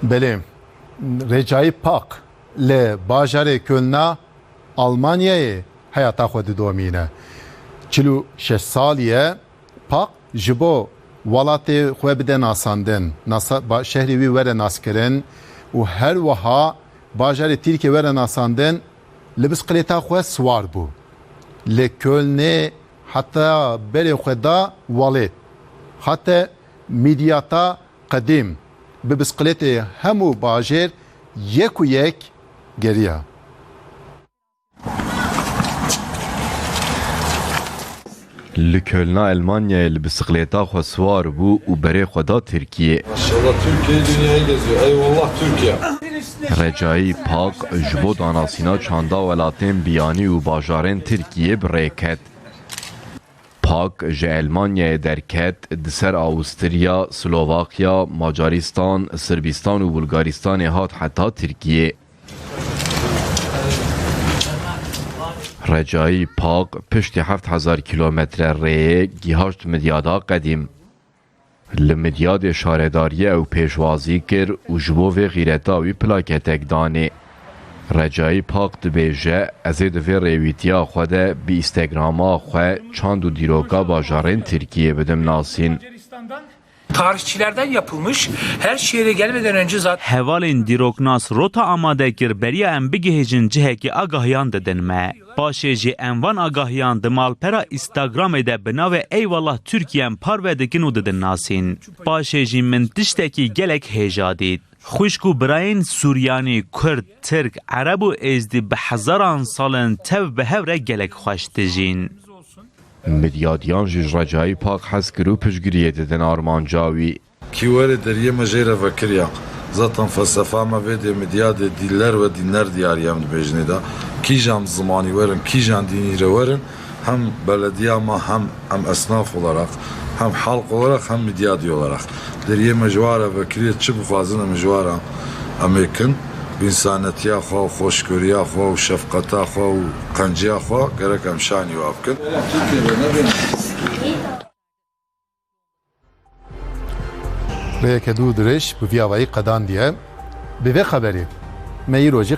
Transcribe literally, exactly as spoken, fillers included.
Belê, Recai Pak li bajarê Kölna Almanyayê heyata xwe didomîne. Çil û şeş salî ye, Pak ji bo welatê xwe bide nasandin, nasa-, ba-, şehrê wî were naskirin û her wiha bajarê Tirkiyê were nasandin, li bisiklêta xwe siwar bû. Li Kölnê heta berê xwe da welêt. Hate Midyata qedîm bi bisiklêtê hemû bajêr yek û yek geriya. Li Kölna Elmanyayê li bisiklêta xwe siwar bû û berê xwe da Tirkiyê. Maşallah, Türkiye dünyayı geziyor. Eyvallah Türkiye. Recai Pak ji bo danasîna çanda welatên biyanî û bajarên Tirkiyê bi rê ket. Pak ji Elmanyayê derket, di ser Awustirya, Slovakya, Macaristan, Sirbistan û Bulgaristanê hat heta Tirkiyê. Recai Pak piştî heft hezar kilometre rêyê gihaşt Midyada qedîm. Li Midyadê şaredariyê ew pêşwazî kir û ji bo vê xîreta wî plaketek danê. Recai Pak dibêje, ez ê di vê rêwîtiya xwe de bi Instagrama xwe çand û dîroka bajarên Tirkiyê bidim nasîn. Tarihçilerden yapılmış, her şehre gelmeden önce zaten Hevalên dîroknas rota amade kir, beriya em bigihêjin cihekî agahiyan didin me. Paşê jî em van agahiyan di malpera Instagramê de bi navê Eyvallah Tirkiye em parve dikin û didin nasîn. Paşê jî min tiştekî gelek hêja dît. Xwişk û birayên Suryanî, Kurd, Tirk, Ereb û Êzdî bi hezaran sal in tev bi hev re gelek xweş dijîn. Midyadiyan jî ji Recai Pak hez kir û piştgiriyê didin armanca wî. Kî were deriyê me jê re vekiriya. Zaten felsefa me vê dê Midyadê dîller ve dînler diyarî em dibêjinê de. Kîjan zimanî werin, kîjan dînî re werin, hem belediya me, hem em esnaf olarak, hem halk olarak, hem Midyadî olarak. Deriyê me ji wa re vekiriye, çi bixwazin em ji wa re em ê kin. Bi însanetiya xwe û xweşkoriya xwe û şefqeta xwe û qenciya xwe gerek em şanî wa bikin. Rêyeke dû dirêj bi vî avayî qedandiye. Bi vê xeberê me îro jî